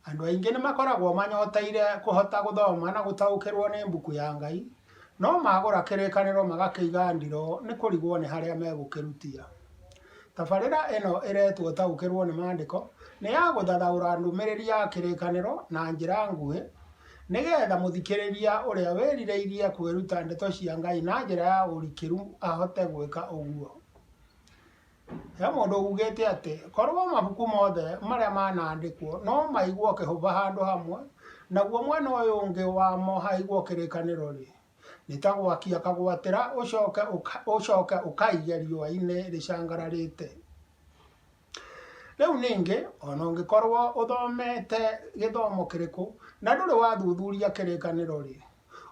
Andũ aingĩ nĩ makoragwo manyoteire kũhota gũthoma na gũtaũkĩrwo nĩ mbuku ya Ngai, no magũra kĩrĩkanĩro magakĩiga ndiroo nĩ kũrigwo nĩ harĩa megũkĩrutia. Tabarĩra ĩno ĩretwo Taũkĩrwo nĩ Maandĩko nĩ ya gũthathaũra ndũmĩrĩri ya kĩrĩkanĩro na njĩra nguhĩ nĩgetha mũthikĩrĩria ũrĩa wĩrirĩirie kwĩruta ndeto cia Ngai na njĩra ya ũrikĩru ahote gwĩka ũguo. He mũndũ ugĩte atĩ korwo mabuku mothe marĩa manandĩkwo no maigwo kĩhũba handũ hamwe, naguo mwena ũyũ ũngĩ wamo haigwo kĩrĩkanĩro-rĩ, nĩ ta gwakia kagwatĩra ũcoke ũcoke ũkaige riũa-inĩ rĩcangararĩte. Rĩu ningĩ, ona ũngĩkorwo ũthomete gĩthomo kĩrĩkũ na ndũrĩ wathuthuria kĩrĩkanĩro-rĩ,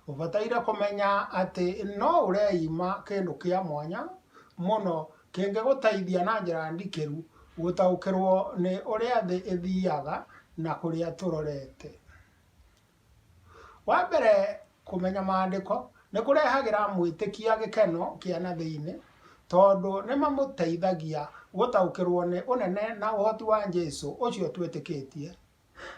Ũbataire kũmenya atĩ no ũreima kĩndũ kĩa mwanya mũno kĩngĩgũteithia na njĩra ndikĩru gũtaũkĩrũo nĩ ũrĩa thĩ ĩthiaga na kũrĩa tũrorete. Wa mbere, kũmenya Maandĩko nĩ kũrehagĩra mwĩtĩkia gĩkeno kĩa na thĩinĩ tondũ nĩ mamũteithagia gũtaũkĩrũo nĩ ũnene na ũhoti wa Jesu ũcio twĩtĩkĩtie.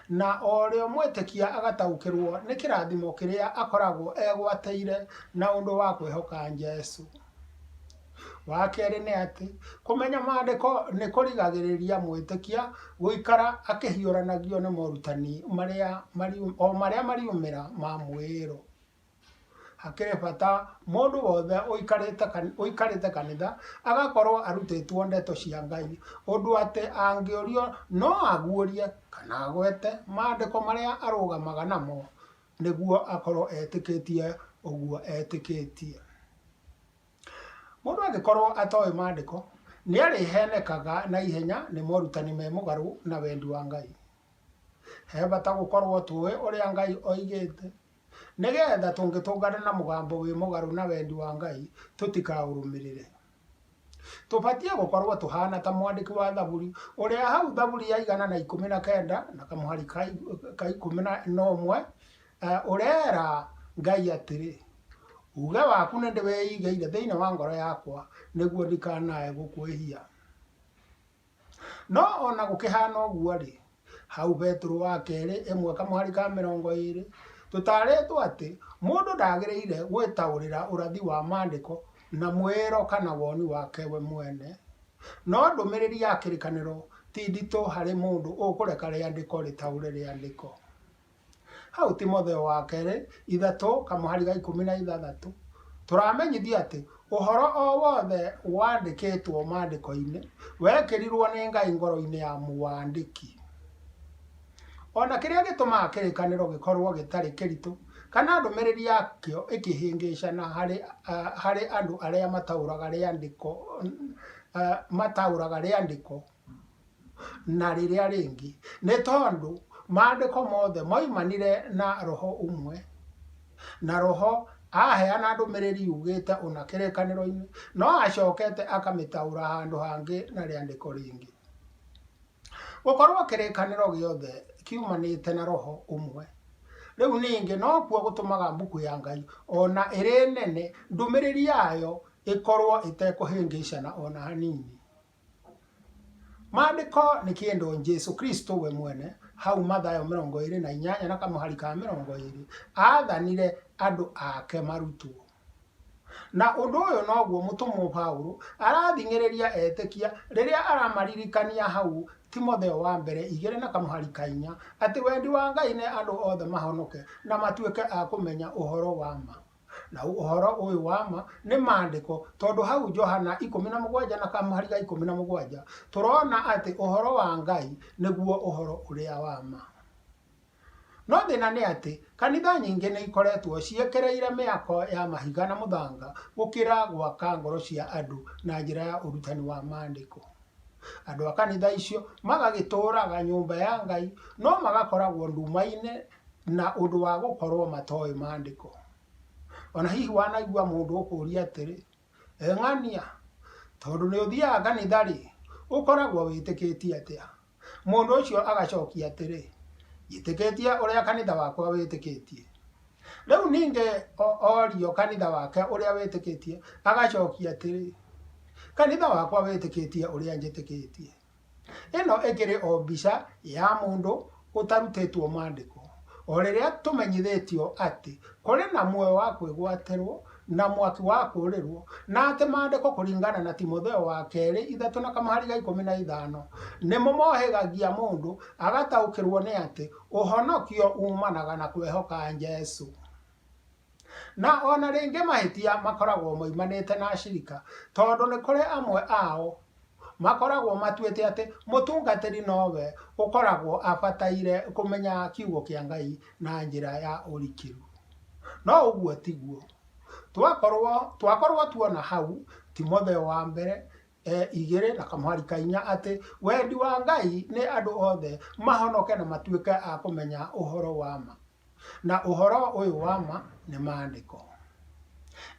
Na o rĩo mwĩtĩkia agataũkĩrũo nĩ kĩrathimo kĩrĩa akoragwo egwatĩire na ũndũ wa kwĩhoka Jesu. Wa kerĩ nĩ atĩ, kũmenya Maandĩko nĩ kũrigagĩrĩria mwĩtĩkia gũikara akĩhiũranagio nĩ morutani marĩa, o marĩa mariumĩra ma mwĩĩro. Hakĩrĩ bata mũndũ wothe ũikarĩte kanitha agakorwo arutĩtwo ndeto cia Ngai ũndũ atĩ angĩũrio no aguũrie kana agwete maandĩko marĩa arũgamaga namo nĩguo akorwo etĩkĩtie ũguo etĩkĩtie. Mũndũ angĩkorwo atoĩ maandĩko nĩ arĩhenekaga na ihenya nĩ morutani me mũgarũ na wendi wa Ngai. He bata gũkorwo tũĩ ũrĩa Ngai oigĩte Nĩgetha tũngĩtũngana na mũgambo wĩ mũgarũ na wendi wa Ngai, tũtikaũrũmĩrĩre. Tũbatiĩ gũkorũo tũhaana ta mwandĩki wa Thaburi ũrĩa hau Thaburi ya 119 na kamũhari ka 11 ũrera Ngai atĩrĩ, Uuge waku nĩndĩwĩigĩire thĩinĩ wa ngoro yakwa, nĩguo ndikanae gũkwĩhia. No o na gũkĩhana ũguo-rĩ, hau Petero wa kerĩ ĩmwe kamũhari ka 20, tũtaarĩtwo atĩ mũndũ ndagĩrĩire gwĩtaũrĩra ũrathi wa Maandĩko na mwĩĩro kana woni wake we mwene. No ndũmĩrĩri ya kĩrĩkanĩro ti nditũ harĩ mũndũ ũkũreka rĩandĩko rĩtaũre rĩandĩko. Hau Timotheo wa kerĩ ithatũ kamũhari ga 16 tũramenyithio atĩ ũhoro o wothe wandĩkĩtwo maandĩko-inĩ wekĩrirwo nĩ Ngai ngoro-inĩ ya mũwandĩki. O na kĩrĩa gĩtũmaga kĩrĩkanĩro gĩkorwo gĩtarĩ kĩritũ kana ndũmĩrĩri yakĩo ĩkĩhĩngĩcana harĩ, harĩ andũ arĩa mataũraga rĩandĩko, mataũraga rĩandĩko na rĩrĩa rĩngĩ, nĩ tondũ maandĩko mothe moimanire na roho ũmwe, na roho aheana ndũmĩrĩri yugĩte ũna kĩrĩkanĩro-inĩ, no acokete akamĩtaũra handũ hangĩ na rĩandĩko rĩngĩ. Gũkorwo kĩrĩkanĩro gĩothe kiumanĩte na roho ũmwe, rĩu ningĩ nokuo gũtũmaga mbuku ya Ngai o na ĩrĩ nene ndũmĩrĩri yayo ĩkorwo ĩtekũhĩngĩcana o na hanini. Maandĩko nĩ kĩndũ Jesu Kristo we mwene hau Mathayo 28 na kamũhari ka 20 aathanire andũ ake marutwo. Na ũndũ ũyũ noguo mũtũmwo Paulo arathing'ĩrĩria etĩkia rĩrĩa aramaririkania hau Timotheo wa mbere igĩrĩ na kamũhari ka inya atĩ wendi wa Ngai nĩ andũ othe mahonoke na matuĩke a kũmenya ũhoro wa ma. Na ũhoro ũyũ wa ma nĩ maandĩko tondũ hau Johana 17 na kamũhari ga 17 tũrona atĩ ũhoro wa Ngai nĩguo ũhoro ũrĩa wa ma. No thĩna nĩ atĩ kanitha nyingĩ nĩ ikoretwo ciĩkĩrĩire mĩako ya mahiga na mũthanga gũkĩra gwaka ngoro cia andũ na njĩra ya ũrutani wa maandĩko. Andũ a kanitha icio magagĩtũũraga nyũmba ya Ngai no magakoragwo nduma-inĩ na ũndũ wa gũkorwo matoĩ maandĩko. Ona hihi wanaigua mũndũ ũkũria atĩrĩ, E ng'ania, tondũ nĩ ũthiaga kanitha-rĩ, ũkoragwo wĩtĩkĩtie atĩa? Mũndũ ũcio agacokia atĩrĩ, Njĩtĩkĩtie ũrĩa kanitha wakwa wĩtĩkĩtie. Rĩu ningĩ orio kanitha wake ũrĩa wĩtĩkĩtie, agacokia atĩrĩ, Kanitha wakwa wĩtĩkĩtie ũrĩa njĩtĩkĩtie. Ĩno ĩkĩrĩ o mbica ya mũndũ ũtarutĩtwo maandĩko, o rĩrĩa tũmenyithĩtio atĩ kũrĩ na muoyo wa kwĩgwatĩrwo na mwaki wa kũũrĩrwo, na atĩ maandĩko kũringana na Timotheo wa kerĩ ithatũ na kamũhari ga 15 nĩmo mohĩgagia mũndũ agataũkĩrwo nĩ atĩ ũhonokio umanaga na kwĩhoka Jesũ. Na o na rĩngĩ mahĩtia makoragwo moimanĩte na acirika tondũ nĩ kũrĩ amwe ao makoragwo matuĩte atĩ mũtungatĩri nowe ũkoragwo abataire kũmenya kiugo kĩa Ngai na njĩra ya ũrikĩru. No ũguo tiguo. Twakorwo twakorwo tuona hau Timotheo wa mbere 2 na kamũhari ka 4 atĩ wendi wa Ngai nĩ andũ othe mahonoke na matuĩke a kũmenya ũhoro wa ma. Na ũhoro ũyũ wa ma nĩ maandĩko.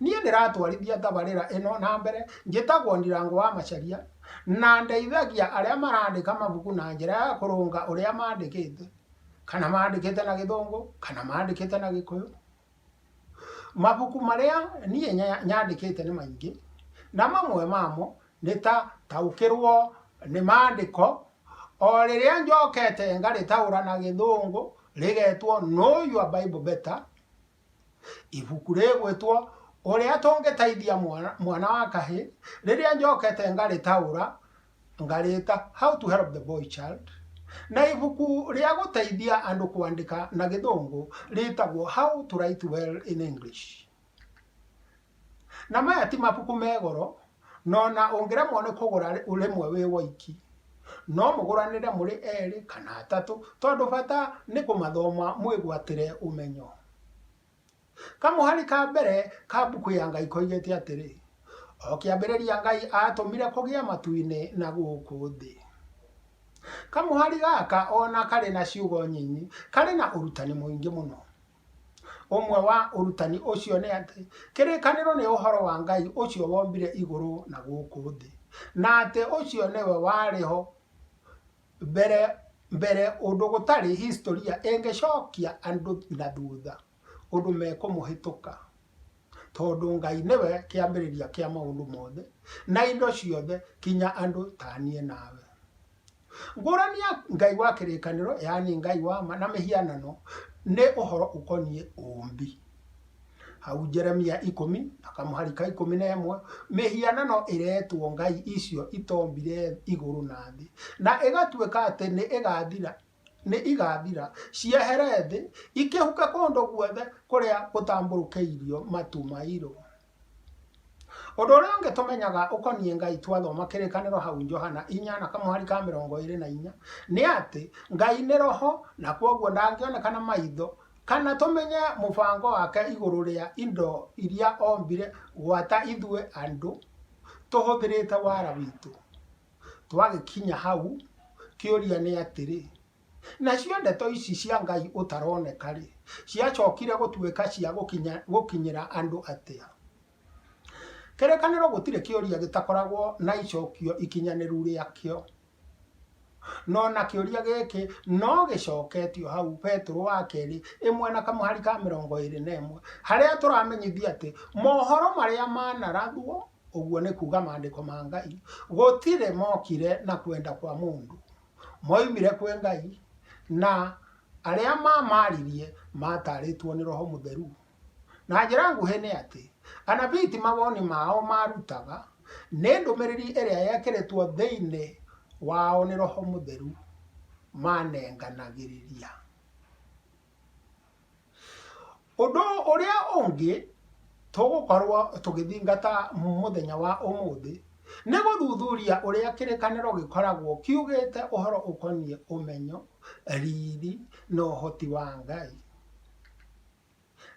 Niĩ ndĩratwarithia tabarĩra ĩno na mbere njĩtagwo Ndirango wa Macharia na ndeithagia arĩa marandĩka mabuku na njĩra ya kũrũnga ũrĩa mandĩkĩte, kana mandĩkĩte na Gĩthũngũ kana mandĩkĩte na Gĩkũyũ. Mabuku marĩa niĩ nyandĩkĩte nĩ maingĩ, na mamwe mamo nĩ ta Taũkĩrwo nĩ Maandĩko, o rĩrĩa njokete ngarĩtaũra na Gĩthũngũ rĩgetwo Know Your Bible Better, ibuku rĩgwĩtwo Ũrĩa Tũngĩteithia Mwana wa Kahĩĩ, rĩrĩa njokete ngarĩtaũra ngarĩta How to Help the Boy Child, na ibuku rĩa gũteithia andũ kwandĩka na Gĩthũngũ rĩtagwo How to Write Well in English. Na maya ti mabuku me goro, na ona ũngĩremwo nĩ kũgũra rĩmwe wĩ woiki, no mũgũranĩre mũrĩ erĩ kana atatũ, tondũ bata nĩ kũmathoma mwĩgwatĩre ũmenyo. Kamũhari ka mbere ka mbuku ya Ngai koigĩte atĩrĩ, O kĩambĩrĩria Ngai aatũmire kũgĩe matu-inĩ na gũkũ thĩ. Kamũhari gaka o na karĩ na ciugo nyinyi, karĩ na ũrutani mũingĩ mũno. Ũmwe wa ũrutani ũcio nĩ atĩ kĩrĩkanĩro nĩ ũhoro wa Ngai ũcio wombire igũrũ na gũkũ thĩ, na atĩ ũcio nĩwe warĩ ho mbere mbere ũndũ gũtarĩ historia ĩngĩcokia andũ na thutha ũndũ mekũmũhĩtũka, tondũ Ngai nĩwe kĩambĩrĩria kĩa maũndũ mothe na indo ciothe kinya andũ ta niĩ nawe. Ngũrani ya Ngai wa kĩrĩkanĩro, yaani Ngai wa ma na mĩhianano, nĩ ũhoro ũkoniĩ ũũmbi. Hau Jeremia 10 na kamũhari ka 11, mĩhianano ĩretwo ngai icio itombire igũrũ na thĩ, na ĩgatuĩka atĩ nĩ ĩgathira, nĩ igathira ciehere thĩ, ikĩhuke kũndũ guothe kũrĩa gũtambũrũkĩirio matu mairũ. Ũndũ ũrĩa ũngĩ tũmenyaga ũkoniĩ Ngai twathoma kĩrĩkanĩro hau Johana 4 na kamũhari ka 24 nĩ atĩ Ngai nĩ roho na kwoguo ndangĩoneka na maitho kana tũmenye mũbango wake igũrũ rĩa indo iria ombire gwata ithuĩ andũ tũhũthĩrĩte wara witũ. Twagĩkinya hau kĩũria nĩ atĩrĩ, Nacio ndeto ici cia Ngai ũtaroneka-rĩ, ciacokire gũtuĩka cia gũkinyĩra andũ atĩa? Kĩrĩkanĩro gũtirĩ kĩũria gĩtakoragwo na icokio ikinyanĩru rĩakĩo. No na kĩũria gĩkĩ no gĩcoketio hau Petero wa kerĩ 1 na kamũhari ka 21 harĩa tũramenyithio atĩ mohoro marĩa manarathwo, ũguo nĩ kuga maandĩko ma Ngai, gũtirĩ mokire na kwenda kwa mũndũ. Moimire kwĩ Ngai, na arĩa maamaaririe maatarĩtwo nĩ Roho Mũtheru. Na njĩra nguhĩ nĩ atĩ, anabii ti mawoni mao maarutaga, nĩ ndũmĩrĩri ĩrĩa yekĩrĩtwo thĩinĩ wao nĩ Roho Mũtheru maanenganagĩrĩria. Ũndũ ũrĩa ũngĩ tũgũkorwo tũgĩthingata mũthenya wa ũmũthĩ nĩ gũthuthuria ũrĩa kĩrĩkanĩro gĩkoragwo kiugĩte ũhoro ũkoniĩ ũmenyo, riri na ũhoti wa Ngai.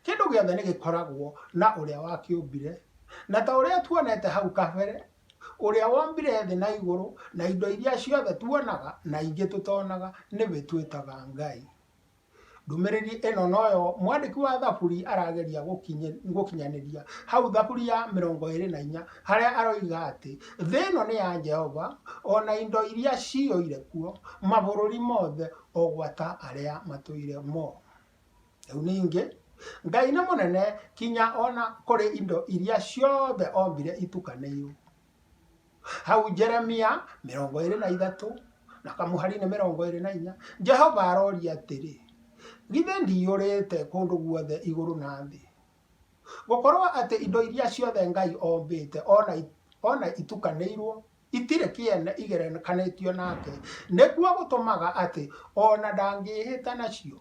Kĩndũ gĩothe nĩ gĩkoragwo na ũrĩa wakĩũmbire, na ta ũrĩa tuonete hau kabere, ũrĩa wombire thĩ na igũrũ na indo iria ciothe tuonaga na ingĩ tũtonaga nĩwe twĩtaga Ngai. Ndũmĩrĩri ĩno noyo mwandĩki wa Thaburi arageria gũkinyanĩria hau Thaburi ya 24 harĩa aroiga atĩ thĩ ĩno nĩ ya Jehova o na indo iria ciyũire kuo, mabũrũri mothe o gwata arĩa matũire mo. Rĩu ningĩ Ngai nĩ mũnene kinya ona kũrĩ indo iria ciothe ombire itukanĩirwo. Hau Jeremia 23 na kamũhari nĩ 24, Jehova aroria atĩrĩ, Githĩ ndiyũrĩte kũndũ guothe igũrũ na thĩ? Gũkorwo atĩ indo iria ciothe Ngai ombĩte o na itukanĩirwo itirĩ kĩene igerekanĩtio nake, nĩkuo gũtũmaga atĩ o na ndangĩĩhĩta nacio.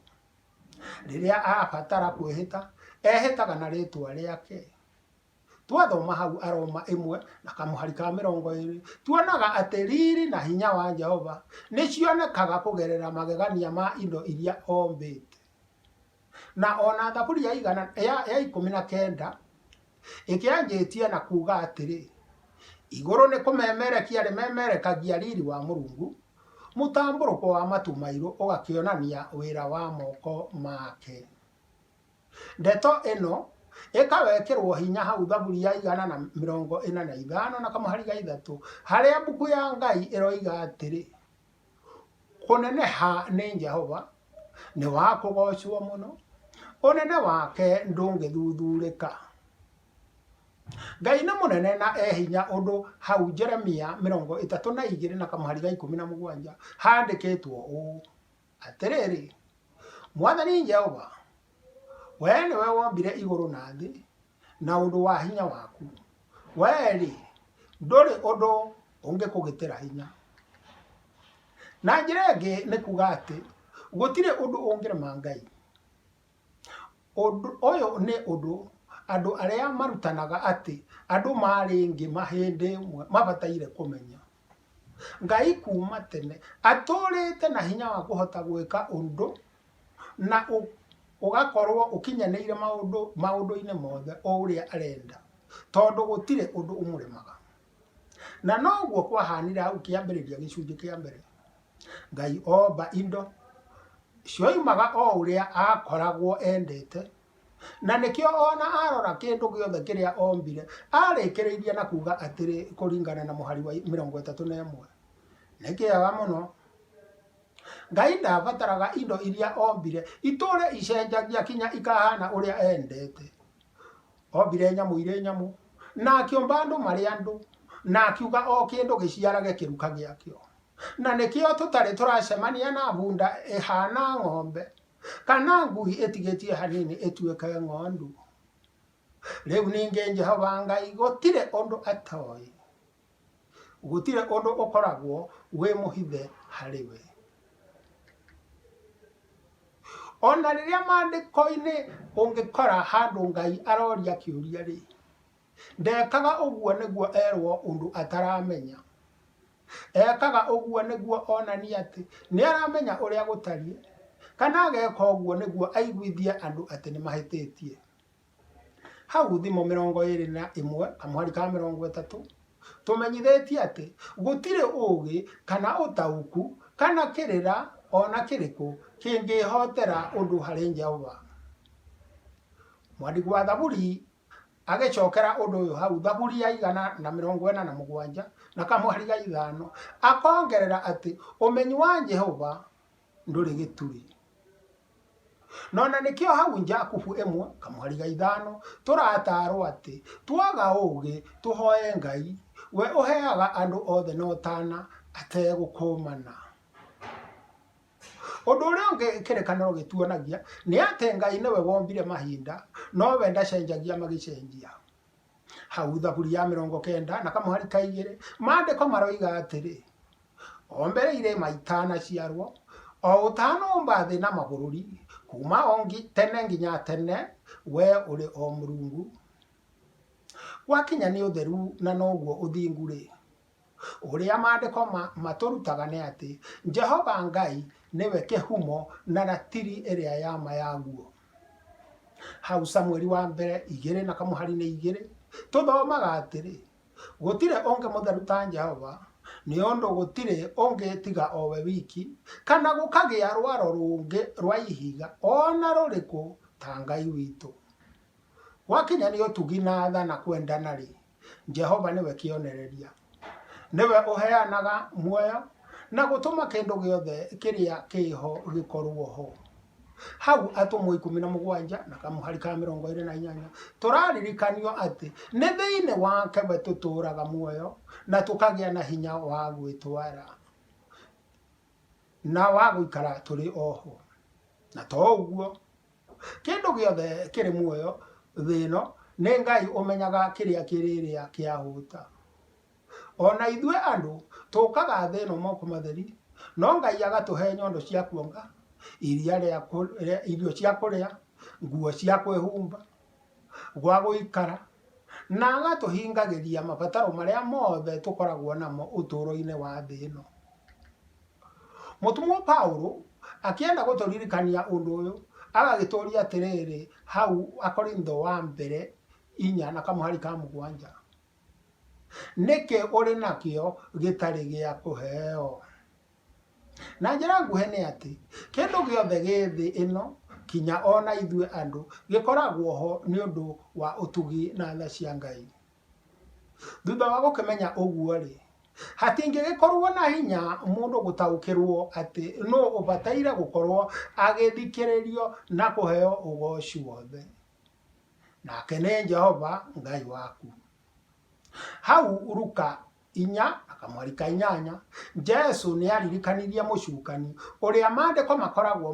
Rĩrĩa abatara kwĩhĩta, ehĩtaga na rĩĩtwa rĩake. Twathoma hau Aroma 1 na kamũhari ka 20, tuonaga atĩ riri na hinya wa Jehova nĩ cionekaga kũgerera magegania ma indo iria ombĩte. Na o na Thaburi ya 19 ĩkĩanjĩtie na kuuga atĩrĩ, Igũrũ nĩ kũmemerekia rĩmemerekagia riri wa Mũrungu, mũtambũrũko wa matu mairũ ũgakĩonania wĩra wa moko make. Ndeto ĩno ĩkawekĩrwo hinya hau Thaburi ya 145 na kamũhari ga 3, harĩa mbuku ya Ngai ĩroiga atĩrĩ, Kũneneha nĩ Jehova, nĩ wa kũgoocwo mũno, ũnene wake ndũngĩthuthurĩka. Ngai nĩ mũnene na e hinya ũndũ hau Jeremia 32 na kamũhari ga 17 handĩkĩtwo ũũ, Atĩrĩrĩ, Mwathani Jehova, wee nĩwe wombire igũrũ na thĩ na ũndũ wa hinya waku. Wee-rĩ, ndũrĩ ũndũ ũngĩkũgĩtĩra hinya. Na njĩra ĩngĩ nĩ kuga atĩ gũtirĩ ũndũ ũngĩrema Ngai. Ũndũ ũyũ nĩ ũndũ andũ arĩa marutanaga atĩ andũ maarĩ ngĩma hĩndĩ ĩmwe mabataire kũmenya. Ngai kuuma tene atũũrĩte na hinya wa kũhota gwĩka ũndũ na ũgakorwo ũkinyanĩire maũndũ maũndũ-inĩ mothe o ũrĩa arenda, tondũ gũtirĩ ũndũ ũmũremaga. Na noguo kwahanire hau kĩambĩrĩria gĩcunjĩ kĩa mbere. Ngai omba indo, cioimaga o ũrĩa akoragwo endete, Na nĩkĩo o na arora kĩndũ gĩothe kĩrĩa ombire, aarĩkĩrĩirie na kuuga atĩrĩ kũringana na mũhari wa 31, Nĩ kĩega mũno. Ngai ndaabataraga indo iria ombire itũũre icenjagia kinya ikahana ũrĩa eendete. Ombire nyamũ irĩ nyamũ, na akĩũmba andũ marĩ andũ, na akiuga o kĩndũ gĩciarage kĩruka gĩakĩo. Na nĩkĩo tũtarĩ tũracemania na bunda ĩhaana ng'ombe Kana ngui ĩtigĩtie hanini ĩtuĩke ng'ondu. Rĩu ningĩ Jehova Ngai gũtirĩ ũndũ atoĩ, gũtirĩ ũndũ ũkoragwo wĩ mũhithe harĩ we. O na rĩrĩa maandĩko-inĩ ũngĩkora handũ Ngai aroria kĩũria-rĩ, Ndekaga ũguo nĩguo erũo ũndũ ataramenya. Ekaga ũguo nĩguo onanie atĩ nĩ aramenya ũrĩa gũtariĩ, kana ageka ũguo nĩguo aiguithie andũ atĩ nĩ mahĩtĩtie. Hau Thimo 21 kamũhari ka 30 tũmenyithĩtie atĩ gũtirĩ ũũgĩ kana ũtaũku kana kĩrĩra o na kĩrĩkũ kĩngĩĩhotera ũndũ harĩ Jehova. Mwandĩki wa Thaburi Agĩcokera ũndũ ũyũ hau Thaburi ya 147 na kamũhari ga 5, akongerera atĩ ũmenyi wa Jehova ndũrĩ gĩturi. Na ona nĩkĩo hau Jakubu 1 kamũhari ga 5 tũratarwo atĩ twaga ũũgĩ tũhoe Ngai, we ũheaga andũ othe na ũtana ategũkũmana. Ũndũ ũrĩa ũngĩ kĩrĩkanĩro gĩtuonagia nĩ atĩ Ngai nĩwe wombire mahinda, nowe ndacenjagia magĩcenjia. Hau Thaburi ya 90 na kamũhari ka 2, maandĩko maroiga atĩrĩ, O mbere irĩma itanaciarwo, o ũtanomba thĩ na mabũrũri, kuuma o tene nginya tene, wee ũrĩ o Mũrungu. Gwakinya nĩ ũtheru na noguo ũthingu-rĩ, Ũrĩa Maandĩko matũrutaga nĩ atĩ Jehova Ngai nĩwe kĩhumo na ratiri ĩrĩa ya ma yaguo. Hau Samueli wa mbere igĩrĩ na kamũhari nĩ igĩrĩ tũthomaga atĩrĩ, Gũtirĩ ũngĩ mũtheru ta Jehova, nĩ ũndũ gũtirĩ ũngĩ tiga o we wiki, kana gũkagĩa rwaro rũngĩ rwa ihiga o na rũrĩkũ ta Ngai witũ. Gwakinya nĩ ũtugi na tha na kwendana-rĩ, Jehova nĩwe kĩonereria. Nĩwe ũheanaga muoyo na gũtũma kĩndũ gĩothe kĩrĩa kĩho gĩkorũo ho. Hau Atũmwo 17 na kamũhari ka 28 tũraririkanio atĩ nĩ thĩinĩ wake we tũtũũraga muoyo na tũkagĩa na hinya wa gwĩtwara. na wa gũikara tũrĩ oho. Na to ũguo, kĩndũ gĩothe kĩrĩ muoyo thĩ ĩno nĩ Ngai ũmenyaga kĩrĩa kĩrĩrĩa kĩahũta. O na ithuĩ andũ tũkaga thĩ ĩno moko matheri, no Ngai agatũhe nyondo cia kuonga, iria rĩa irio cia kũrĩa, nguo cia kwĩhumba, gwa gũikara, na agatũhingagĩria mabataro marĩa mothe tũkoragwo namo ũtũũro-inĩ wa thĩ ĩno. Mũtũmwo Paulo akĩenda gũtũririkania ũndũ ũyũ, agagĩtũria atĩrĩrĩ hau Akorintho wa mbere inya na kamũhari ka mũgwanja. Nĩkĩ ũrĩ nakĩo gĩtarĩ gĩa kũheo? Na njĩra nguhĩ nĩ atĩ, kĩndũ gĩothe gĩ thĩ ĩno, kinya o na ithuĩ andũ, gĩkoragwo ho nĩ ũndũ wa ũtugi na tha cia Ngai. Thutha wa gũkĩmenya ũguo-rĩ, hatingĩgĩkorwo na hinya mũndũ gũtaũkĩrwo atĩ nũ ũbataire gũkorwo agĩthikĩrĩrio na kũheo ũgooci wothe. Nake nĩ Jehova Ngai waku. Hau Luka inya na kamweri ka inyanya, Jesu nĩ aririkanirie mũcukani ũrĩa maandĩko makoragwo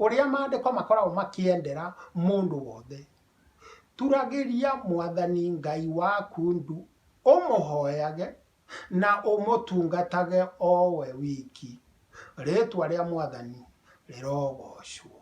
ũrĩa maandĩko makoragwo makĩendera mũndũ wothe. Turagĩria Mwathani Ngai waku ndu ũmũhoyage na ũmũtungatage o we wiki. Rĩĩtwa rĩa Mwathani rĩrogoocwo.